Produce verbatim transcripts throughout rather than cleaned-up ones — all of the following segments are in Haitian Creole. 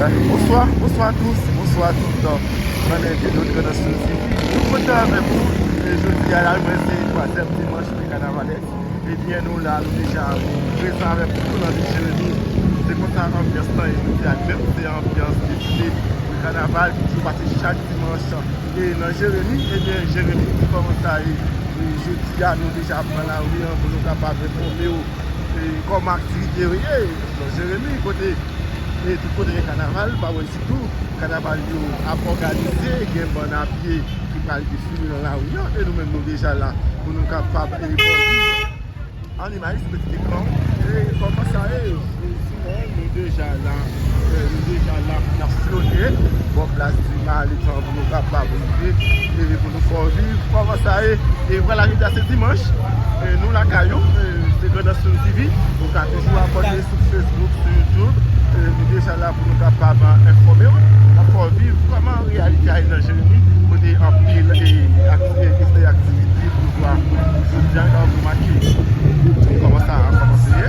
Bonsoir, bonsoir à tous, bonsoir à toutes. Mwen menm Pedro de Grandans Sou T V. Nou kontan avèk ou. E jodi a la, mwen se twazyèm dimanch de kanavalès. Ebyen, nou la, nou deja prezan avèk tout moun nan vil Jeremi. Se konsa anbyans lan ye jodi a menm, se anbyans de file de kanaval ki toujou pase chak dimanch. E nan Jeremi, ebyen, Jeremi, kòman sa ye? E jodi a, nou deja pran lari an pou nou kapab enfòme w e kòman aktivite yo ye nan Jeremi, kote e tout kote gen kanaval, pa wè sitou kanaval yo ap òganize, gen bann a pye ki pral defile nan lari an, e nou menm nou deja la pou nou kapab e fè animalis, petit ekran, e kòman sa ye? E sinon, nou deja la, e nou deja la, n ap flote bò plas Dima, letan pou nou kapab rive, e pou nou fè w viv kòman sa ye. E vwala, jodi a se dimanch, e nou lakay ou, e se Grandans Sou T V, ou ka toujou abòne sou Facebook, sou YouTube, e nou deja la pou nou kapab enfòme w, n ap fè w viv kòman reyalite a ye nan Jeremi, kote anpil e aktivite, aktivite pou jodi a, kòman pou make. Kòman sa, kòman se ye?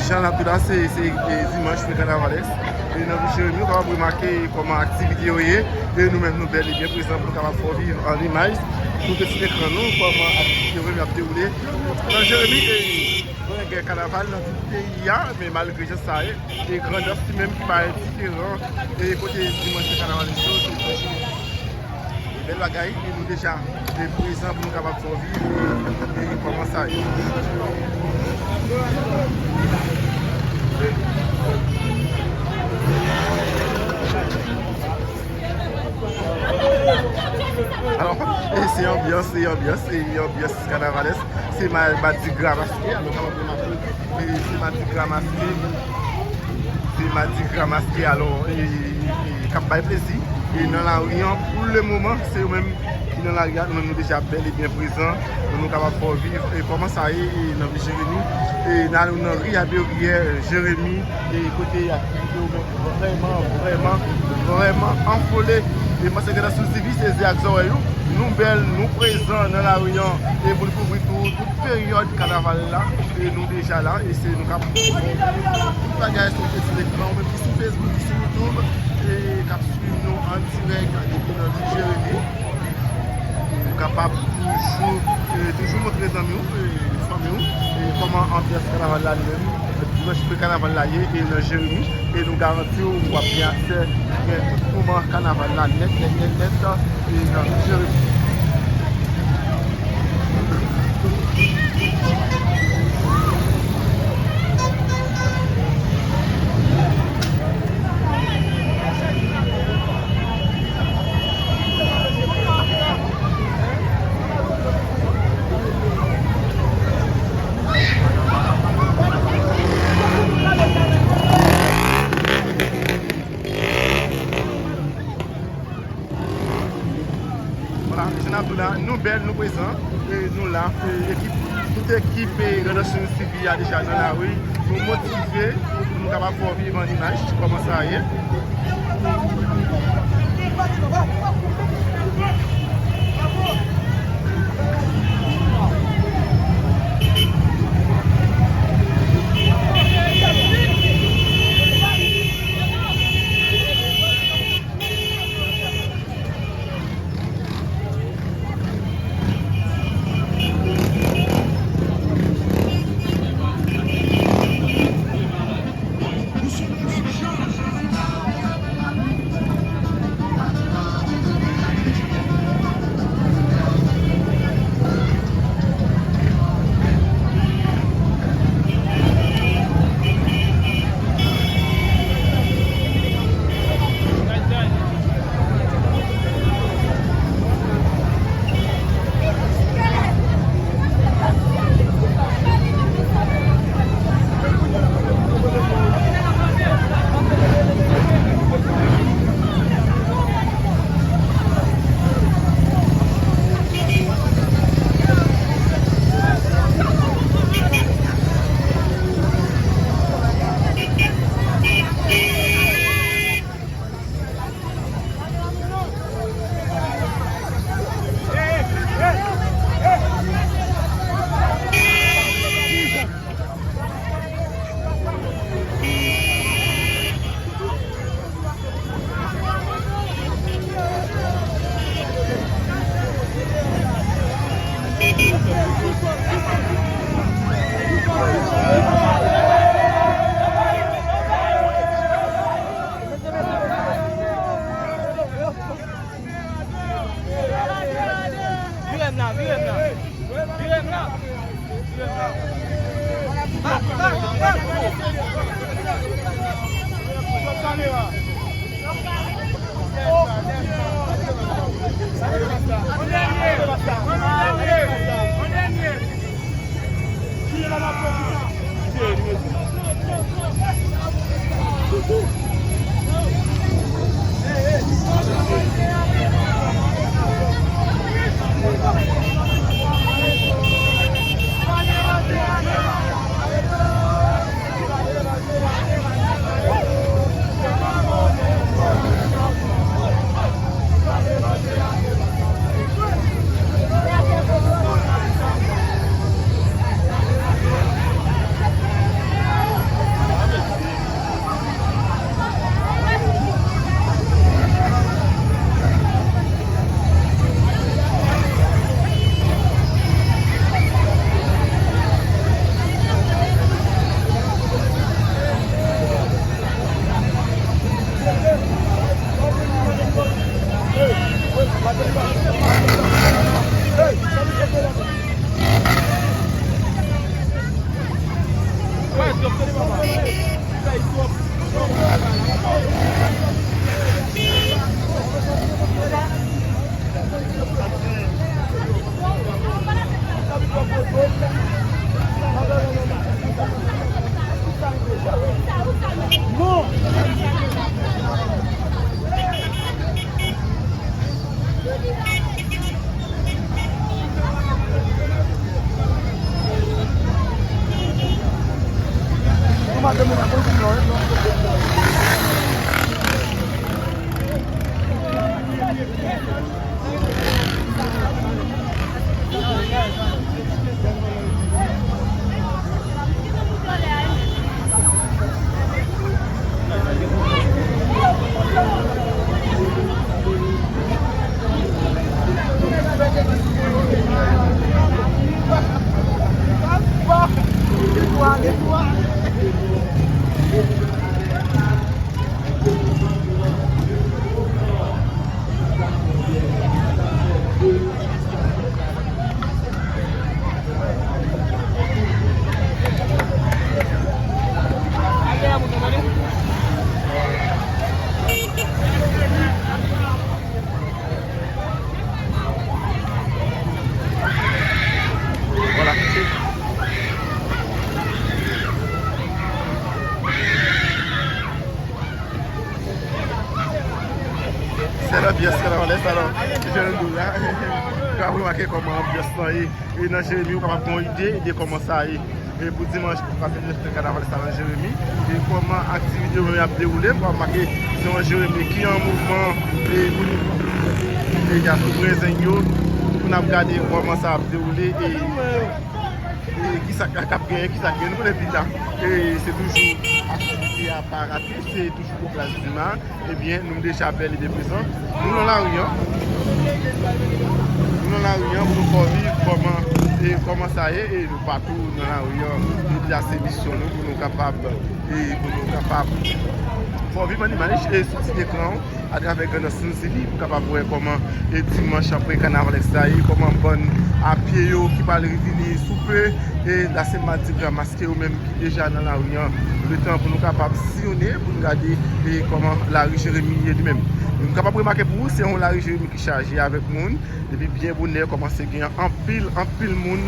Jan n ap di la, se, se, e, dimanch, se kanavalès. E nan vil Jeremi, ou kapab remake kòman aktivite yo ye. E nou menm, nou bèl e byen prezan pou nou kapab fè w viv an imaj sou ti ekran nou kòman aktivite yo menm ap dewoule nan Jeremi. E nou gen kanaval nan tout peyi a, men malgre jan sa ye, e Grandans li menm ki parèt diferan. E kote dimanch se kanaval yo, se dimanch. Bèl bagay, e nou deja, e, prezan pou nou kapab fè w viv, e, e kòman sa ye. Alò, e se anbyans, se anbyans, se anbyans kanavalès. Se ma-, madigra maske, alò, kapab remake, e, se madigra maske, se madigra maske, alò, e, e, k ap bay plezi. E nan lari an, pou le moman, se yo menm ki nan lari a, nou menm nou deja bèl e byen prezan, pou nou kapab fè w viv, e, kòman sa ye, e, nan vil Jeremi, e, nan, nan ri a Beriyè, Jeremi, e, kote aktivite yo menm vrèman, vrèman, vrèman anfole. E m panse ke nan sou T V, se zye ak zòrèy ou, nou bèl, nou prezan nan lari an, e pou n kouvri tou, tout peryòd kanaval la, e nou deja la, e se nou k ap tout bagay sou ti ekran, ou menm ki sou Facebook, ki sou YouTube, e k ap swiv nou an dirèk depi nan vil Jeremi. Ou kapab toujou, e, toujou montre zanmi w, e, fanmi w, e, kòman anbyans kanaval la li menm. Dimanch pou kanaval la ye, e nan Jeremi, e nou garanti w, w ap gen aksè, gen tout moman kanaval la nèt, nèt, nèt, nèt, e nan Jeremi. Vwala, jan n ap di w la, nou bèl, nou prezan, e nou la, e ekip, tout ekip, e, Grandans News T V a deja nan lari, nou motive, pou nou kapab fè w viv an imaj, kòman sa ye. Vire m la, vire m la. Vire m la. Vire m la. Vwala. Se lanbyans kannavalès la, non. Jan nou la. Ou ka remake kòman anbyans lan ye. E nan Jeremi, ou kapab gen yon ide de kòman sa ye. E pou dimanch, pase de fèt kanaval sa nan Jeremi. E kòman aktivite yo menm ap dewoule, m kapab make se yon Jeremi ki an mouvman. E pou nou, e y a sou prezen yo, pou n ap gade kòman sa ap dewoule. E, e kisa k ap genyen, kisa k genyen, nou konnen pita. E se toujou aktivite a pa rate, se toujou Plas Dima. Ebyen, nou deja bèl e byen prezan. Nou nan lari an. Nou nan lari an pou nou fè w viv kòman, e kòman sa ye, e nou patou nan lari an. Nou di a se misyon nou pou nou kapab, e pou nou kapab fè w viv an imaj, e sou ti ekran w, atravè Grandans Nouzili, pou kapab wè kòman, e dimanch apre kanavalès sa ye, kòman bann a pye yo ki pral vini sou pe, e la se madigra maske yo menm ki deja nan lari an, letan pou nou kapab siyonnen, pou nou gade, e kòman lari Jeremi ye li menm. Nou kapab remake pou ou, se yon lari Jeremi ki chaje avèk moun. Depi byen bonè, kòmanse gen anpil, anpil moun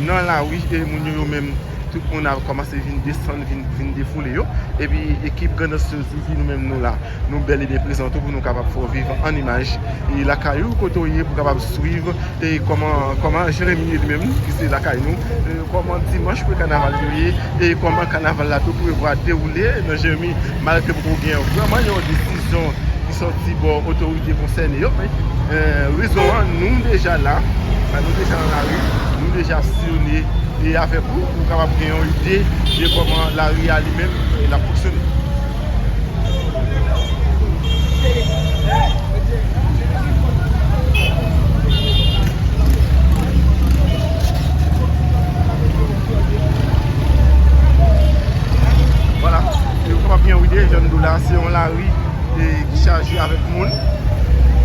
nan lari, e moun yo, yo menm, tout moun ap kòmanse vin desann, vin, vin defoule yo. Epi ekip Grandans Nouzili, nou menm, nou la. Nou bèl e byen prezan tou pou nou kapab fè w viv an imaj. E lakay ou, kote w ye, pou kapab swiv, e kòman, kòman Jeremi ye li menm, ki se lakay nou, e kòman dimanch pou kanaval yo ye, e kòman kanaval la tou prevwa dewoule nan Jeremi, malgre poko gen vrèman yon desizyon ki sòti bò otorite konsène yo. E, rezon an, nou deja la, nou deja nan lari, nou deja ap siyonnen e avèk ou, pou w kapab gen yon ide de kòman lari a li menm, e, l ap fonksyone. Vwala. E ou kapab gen yon ide, jan nou di w la, se yon lari, e, ki chaje avèk moun.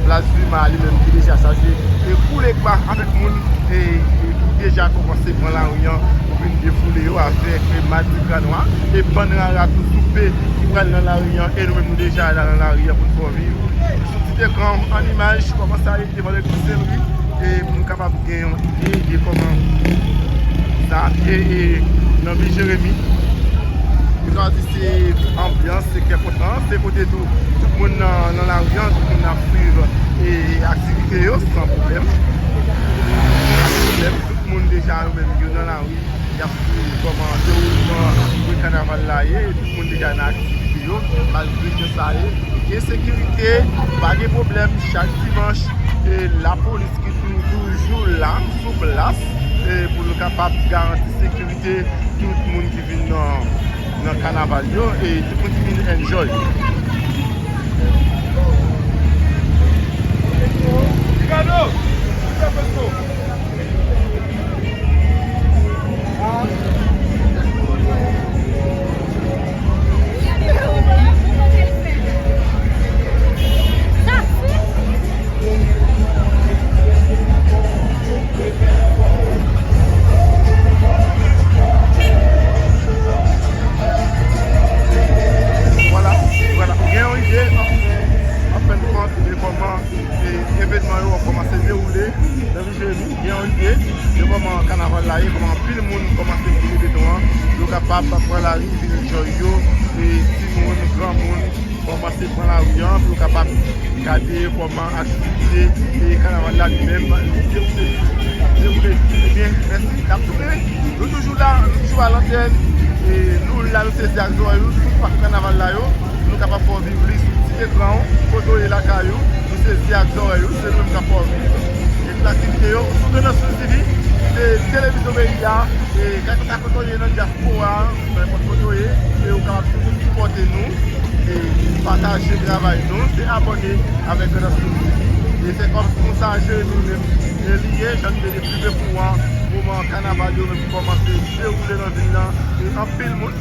Plas Dima li menm ki deja chaje, e, koule kba avèk moun, e, e, ki deja kòmanse pran lari an pou vin defoule yo avèk, e, madigra nwa, e bann rara tou sou pe ki pral nan lari an, e nou menm nou deja la nan lari an pou n fè w viv sou ti ekran an imaj kòman sa ye devan legliz Sen Lwi, e pou nou kapab gen yon ide de kòman sa ap ye, e, nan vil Jeremi. Sa vle di se anbyans, se kè kontan, se kote tou tout moun nan, nan lari an, tout moun ap swiv, e, aktivite yo san pwoblèm. San pwoblèm, tout moun deja yo menm yo nan lari, y ap swiv kòman dewoulman pou kanaval la ye, tout moun deja nan aktivite yo, malgre jan sa ye, gen sekirite, pa gen pwoblèm, chak dimanch, e, lapolis ki tou-, toujou la sou plas, e, pou nou kapab garanti sekirite tout moun ki vin nan, nan kanaval yo, e tout moun ki vin enjoy. Ricardo! Vwala, vwala. Ou gen yon ide, an, an fen de kont, de kòman, e, evènman yo ap kòmanse dewoule nan vil Jeremi. Gen yon ide de kòman kanaval la ye, kòman anpil moun kòmanse vin beton an, yo kapab pran lari, vin enjoy yo, e timoun, granmoun, kòmanse pran lari an, pou yo kapab gade kòman aktivite, e kanaval la li menm, li dewoule. Dewoule. Ebyen, mèsi, n ap tounen. Nou toujou la, nou toujou a lantèn. E nou la, nou sezi ak zòrèy ou, tout pa kanaval la yo, nou kapab fè w viv li sou ti ekran ou, kote w ye lakay ou, nou sezi ak zòrèy ou, se nou menm k ap fè w viv. E tout aktivite yo, sou Grandans Sud T V, se televizyon peyi a, e kèlkeswa kote w ye nan dyaspora, nenpòt kote w ye, e ou kapab toujou sipòte nou, e pataje travay nou, se abòne avèk Grandans Sud T V. E se kòm konsa Jeremi menm, e li ye, jan nou te depi depi pou an, moman kanaval yo menm kòmanse dewoule nan vil lan, e anpil moun,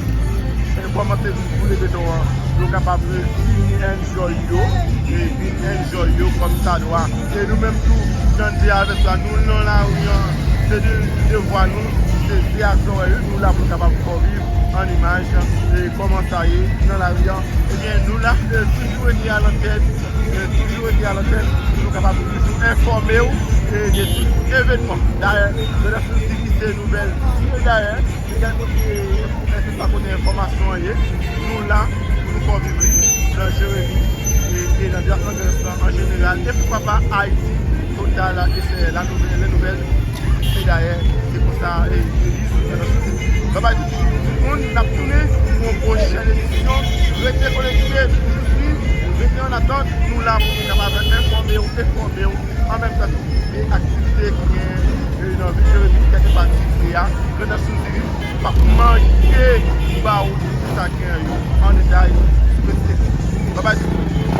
e kòmanse vin boule beton an, yo kapab vin enjoy yo, e vin enjoy yo kòm sa dwa. E nou menm tou, jan n di avèk sa, nou nan lari an, se de, devwa nou, se de aksyon nou, nou la pou nou kapab fè w viv an imaj, e kòman sa ye nan lari an. Ebyen, nou la, e toujou rete a lantèn, e toujou rete a lantèn, pou nou kapab toujou enfòme w, e de tout evènman. Dayè, Grandans Sud T V se nouvèl, e dayè, Egal kote pou kèlkeswa kote enfòmasyon an ye, nou la pou nou fè w viv li nan Jeremi e, e nan Dyaspora Grandans lan an jeneral, e poukwa pa Ayiti total, e se la nouvèl, les nouvelles, e dayè, se konsa, e, e li sou Grandans Sud T V. Babay tout, tout moun, n ap tounen pou yon pwochèn emisyon. Rete konekte, toujou swiv, rete an atant, nou la pou nou kapab enfòme w, enfòme w, an menm tan tou, e aktivite ki gen, e, nan vil Jeremi, kèlkeswa aktivite a, Grandans Sud T V p ap manke ba w tout sa ki gen yo an detay sou Grandans Sud T V. Babay tout moun.